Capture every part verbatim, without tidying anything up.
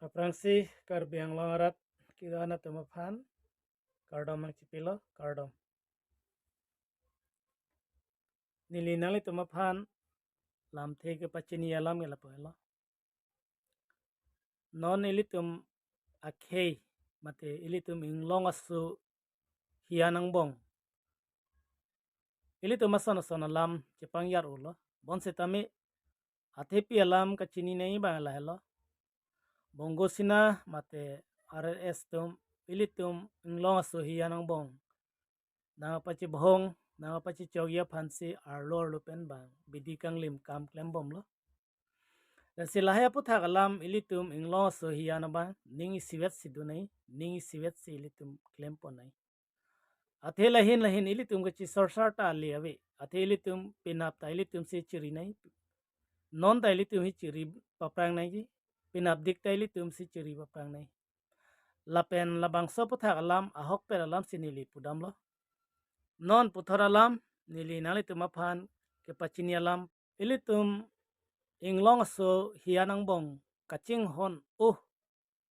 Aphrangsi Karbi Anglong arat kedo-an atum aphan kardom nangchipilo, kardom. Neli nanglitum aphan lamthe kepachini alam ke lapu helo. Non ilitum akhei mate ilitum inglong aso hian angbong, ilitum ason ason alam chepangyar ulo. Bonsitame athepi alam kachini nangji abang lahelo. Bongo Sena mate R S S atum ilitum inglong aso hian angbong nangpachibhong, nangpachichokji aphansi arlo arlo pen bang bidi kanglim kam klembomlo. Lasi lahai aputhak alam ilitum inglong aso hian abang ning isivet si do nangji, ning isivet si ilitum klempon nangji. Athe lahin lahin ilitum kachisorsar ta ale ave. Athe ilitum penap ta ilitum si chiri nangji. Non ta ilitum hi chiri paphrang nangji. Penapdik ta ilitum si chiri paphrang nangji. Lapen labangso aputhak alam ahokpet alam si neli pudamlo. Non puthot alam neli nanglitum aphan kepachini alam, ilitum inglong aso hian angbong kachinghon uh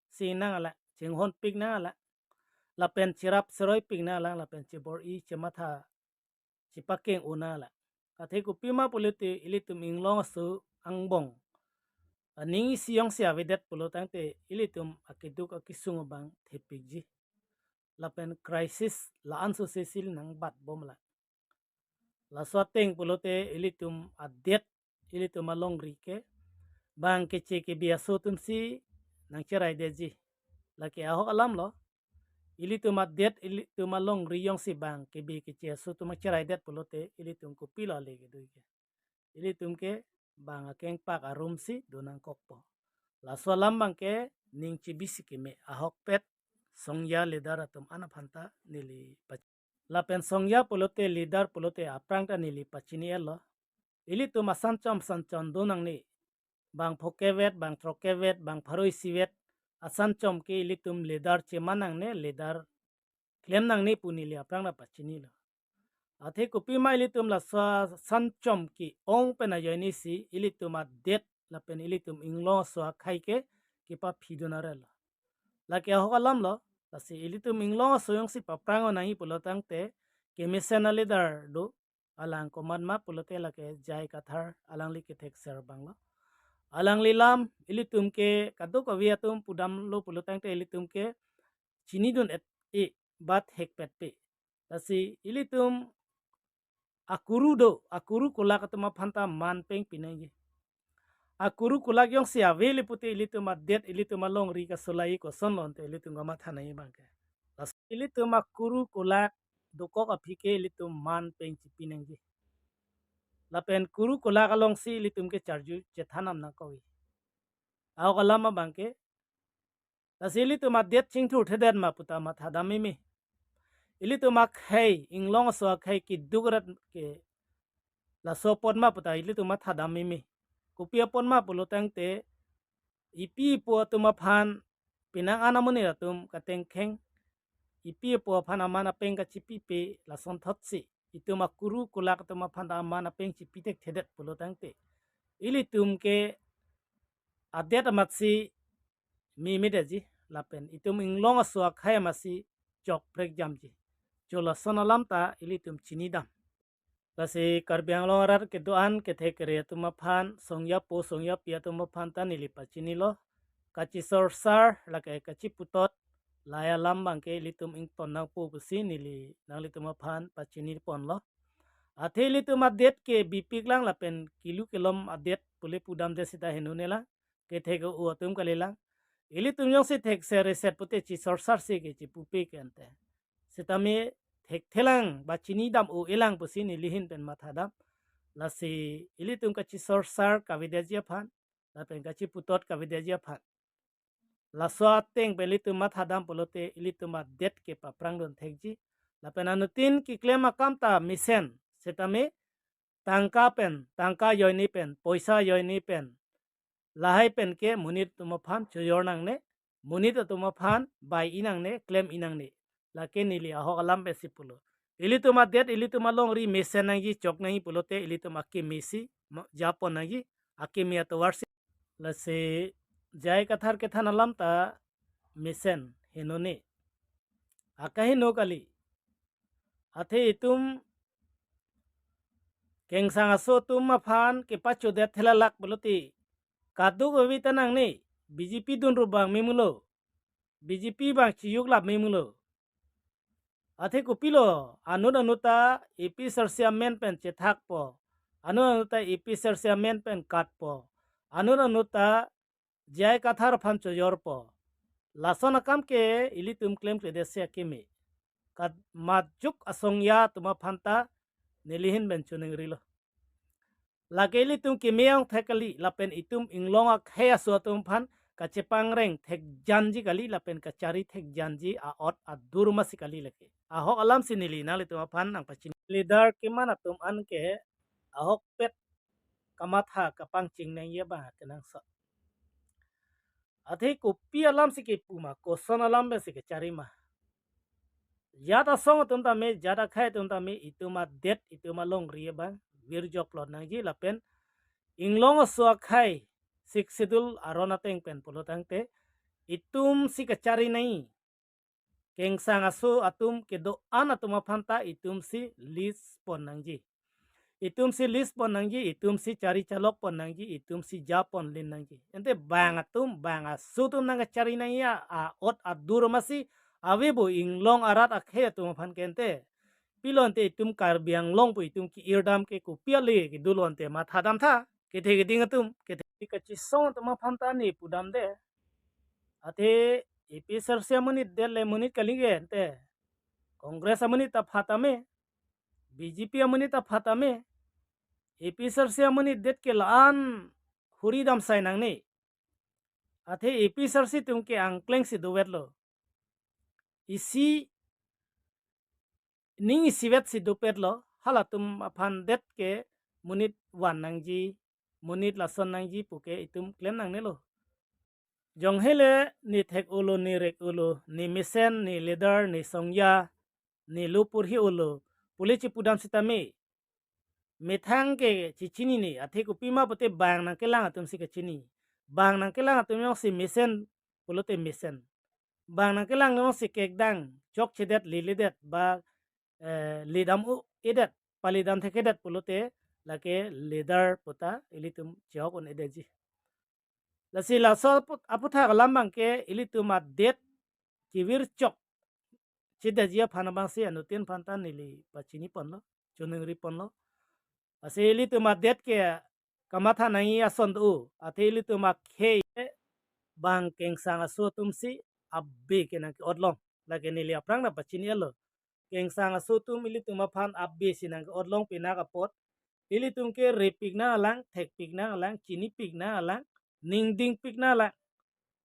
si nang ala, chinghonpik nang ala, lapen chirap seroipik nang ala, lapen chibor-i chematha chipakeng un nang ala. Athe kopima pulote ilitum inglong aso angbong aning isi jongsi avedet pulo tangte ilitum akeduk akesung abang thepikji. Lapen crisis la-an so sesil nangbatbom la. Laso ateng pulote ilitum adet, ilitum alongri ke bang keche kebi aso atumsi nangcheraidetji. Lake ahok alamlo. Ilitum adet, ilitum alongri jongsi bang kebi keche aso atum nangcheraidet pulote ilitum kopilo ale kedo ke. Ilitum ke bang akengpak arumsi do nangkokpo. Laso alam abangke ning chibisi keme ahokpet songja leader atum an aphan ta neli pach-, lapen songja pulote leader pulote aphrang ta neli pachini etlo. Ilitum asanchom sanchom do nangne. Bang phongo kevet, bang throk kevet, bang pharo isivet asanchom ke ilitum leader cheman nangne, leader klem nangne pu neli aphrang ta pachinilo. Athe kopima ilitum laso asanchom ke-ong pen ajoinesi ilitum adet lapen ilitum inglong aso akhei ke kepaphi dun arelo. Lake ahok alamlo. Lasi ilitum inglong aso jongsi paphrang nangji pulo tangte kemesen aleader do, alang komatma pulote lake J I Kathar, alangli kethekser abanglo. Alangli alam ilitum ke kadokave atum pudamlo pulo tangte ilitum ke chinidun et-e, ba thekpetpe. Lasi ilitum akuru do, akuru kolak atum aphan ta man pengpi nangji. Akuru kolak jongsi ave le pute ilitum adet, ilitum alongri kasolai kosonlo ante ilitum kamatha nangji abangke. Lasi ilitum akuru kolak dokok aphi ke ilitum man pengchipi nangji. Lapen kuru kolak alongsi ilitum ke charju chethan nam nangkokji. Ahok alam abangke, lasi ilitum adet chingthurthedet ma puta mathadam meme. Ilitum akhei, inglong aso akhei keduk rat ke laso apot ma puta ilitum mathadam meme. Kopi apot ma pulo tangte ipi ipo atum aphan penang an amonit atum katengkheng, ipi ipo aphan aman apeng kachipipe, lasonthotsi itum akuru kolak atum aphan ta aman apeng chipi thekthedet pulo tangte ilitum ke adet amatsi memedetji, lapen itum inglong aso akhei amatsi chokprek jamji. Cho lason alam ta ilitum chinidam. Lasi Karbi Anglong arat kedo-an kethek kere atum aphan, songjapo songjapi atum aphan ta neli pachinilo. Kachisorsar lake kachiputot lahai alam abangke ilitum ington nangpo pusi neli nanglitum aphan pachiniponlo. Athe ilitum adet ke bipiklang lapen kilu kelom adet pule pudamde seta henune lang, kethek o atum kalilang. Ilitum jongsi thekser reset pute chisorsarsi ke chipupe ke ante. Sitame thekthelang ba chinidam o-elang pusi neli ahin pen mathadam. Lasi ilitum kachisorsar kavedetji aphan, lapen kachiputot kavedetji aphan, laso ateng pen ilitum mathadam pulote ilitum adet ke paphrang dun thekji. Lapen anuttin keklem akam ta mesen, sitame tangka pen, tangka ajoine pen, poisa ajoine pen, lahai pen ke monit atum aphan chojor nangne, monit atum aphan bai-i nangne, klem-i nangne. Lake neli ahok alam pensi pulo. Ilitum adet, ilitum alongri mesen nangji, chok nangji pulote ilitum akemesi ma-, japon nangji, akeme atovarsi. Lasi J I Kathar kethan alam ta mesen henone. Akaheno kali. Athe itum kengsang aso atum aphan kepachodet thelalak pulote kadokave ta nangne, B J P dunrubang memulo. B J P bang chiyuk lap memulo. Athe kopilo, anut anut ta A P H L C amen pen chethakpo. Anut anut ta A P H L C amen pen katpo. Anut anut ta J I Kathar aphan chojorpo. Lason akam ke ilitum klemkledet si akeme. Kat majok asongja atum aphan ta nelihin pen choningrilo. Lake ilitum keme ong thek kali, lapen itum inglong akhei aso atum aphan kachepangreng thekjanji kali, lapen kachari thekjanji a-ot adur masi kali lake. Ahok alam si neli nanglitum aphan nangpachini. Leader keman atum an ke ahokpet kamatha kapangching nangji abang kenangsot. Athe kopi alam si kepu ma, koson alam pen si kechari ma. Jat asong atum tame, jat akhei atum tame, itum adet, itum alongri abang virjok plot nangji lapen inglong aso akhei Sixth Schedule aron ateng pen pulo tangte itum si kachari nangji. Kengsang aso atum kedo-an atum aphan ta itum si list pon nangji. Itum si list pon nangji, itum si chari chalok pon nangji, itum si ja pon lin nangji. Ante bang atum, bang aso atum nangkachari nangji a, a-ot adur masi ave bo inglong arat akhei atum aphan ke ante. Pilo ante itum Karbi Anglong pu itum ki-irdam ke kopi ale kedo lo ante matha damtha. Kethe keding atum, kethe kachisong atum aphan ta ne pudamde. Athe A P H L C amonit det le monit kali ke ante. Congress amonit ta phat ame, B J P amonit ta phat ame, A P H L C amonit det ke la-an huri dam sai nangne. Athe A P H L C atum ke angkleng si dovetlo. Isi ning isivet si dopetlo, halatum aphan det ke monit van nangji, monit lason nangji puke itum klem nangnelo. Jong hele ne thek-olo, ne rek-olo, ne mesen, ne leader, ne songja, ne lo porhi-olo pule chipudam sitame methang ke chichinine, athe kopima pute bang nangkelang atum si kachini. Bang nangkelang atum jongsi mesen pulote mesen. Bang nangkelang jongsi kekdang chokchedet, leledet ba, eh, ledam u-edet, paledam thekedet pulote lake leader puta ilitum chehok un-edetji. Lasi laso aput-, aputhak alam abang ke ilitum adet kevir chok chedetji aphan abang si anuttin aphan ta neli pachini ponlo, choningri ponlo. Lasi ilitum adet ke kamatha nangji ason do, athe ilitum akhei bang kengsang aso atum si abe ke nangke-otlong. Lake neli aphrang nangpachini-etlo. Kengsang aso atum ilitum aphan abe si nangke-otlong pinak apot, ilitum ke repik nanglang, thekpik nanglang, chinipik nanglang, ningdingpik nanglang.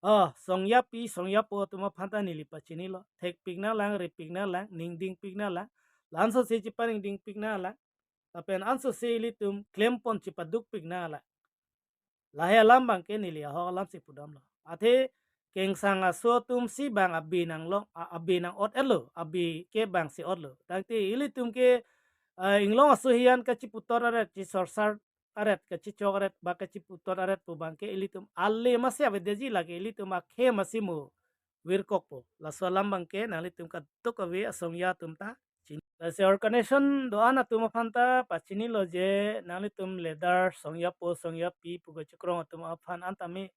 Oh, songjapi, songjapo atum aphan ta neli pachinilo. Thekpik nanglang, repik nanglang, ningdingpik nanglang. La-anso si chipaningdingpik nanglang. Lapen anso si ilitum klem pon chipadukpik nanglang. Lahei alam abang ke neli ahok alam si pudamlo. Athe kengsang aso atum si bang abe nanglong, a-, abe nang-ot-etlo, abe ke bang si otlo. Tangte ilitum ke, eh, inglong aso hiyan kachiputot aret, chisorsar aret, kachichok aret, ba kachiputot aret pu abang ke ilitum ale masi avedetji, lake ilitum akhei masi mo virkokpo. Laso alam abang ke nanglitum kadokave asongja atum ta chini. Lasi organization do-an atum aphan ta pachinilo je nanglitum leader, songjapo, songjapi pu kachikrong atum aphan an tame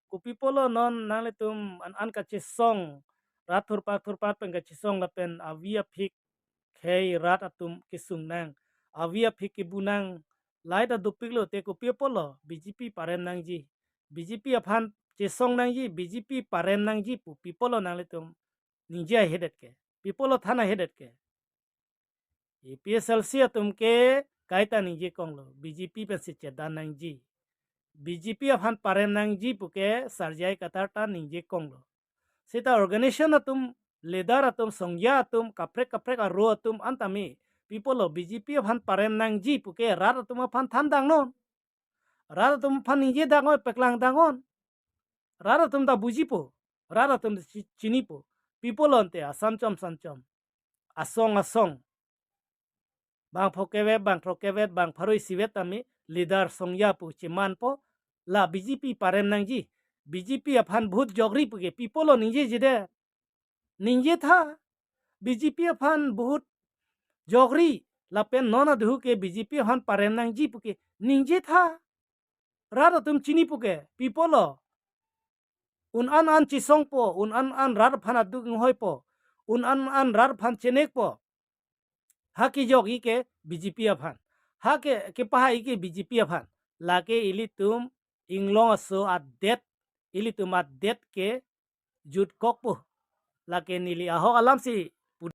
kopi apotlo non nanglitum an, an kachisong, rat thurpak thurpak pen kachisong lapen avi aphik khei rat atum kesung nang, avi aphik kebu nang, lahai ta dopiklo te kopi apotlo, B J P parem nangji, B J P aphan chesong nangji, B J P parem nangji pu pi apotlo nanglitum ningje hedet ke, pi apotlo than hedet ke. A P H L C atum ke kaita ningje konglo, B J P pensi chedan nangji, B J P aphan parem nangji puke Sar J I Kathar ta ningje konglo. Seta organization atum, leader atum, songja atum, kaprek kaprek aro atum an tame pi apotlo, B J P aphan parem nangji puke rat atum aphan than dangnon. Rat atum aphan ningje dang oi, peklang dang on. Rat atum ta bujipo, rat atum ta chi-, chinipo. Pi apotlo ante asanchom sanchom, asong asong, bang pho kevet, bang throk kevet, bang pharo isivet tame leader songja pu chemanpo, la B J P parem nangji. B J P aphan vote jokri puke pi apotlo ningjejedet? Ningjetha. B J P aphan vote jokri lapen non aduhu ke B J P aphan parem nangji puke ningjetha. Rat atum chini puke pi apotlo? Un an an chesongpo, un an an rat aphan aduk inghoipo, un an an rat aphan chenekpo. Ha kejokji ke B J P aphan. Ha ke kepahai ke B J P aphan. Lake ilitum inglong aso adet, ilitum adet ke jutkokpo. Lake neli ahok alamsi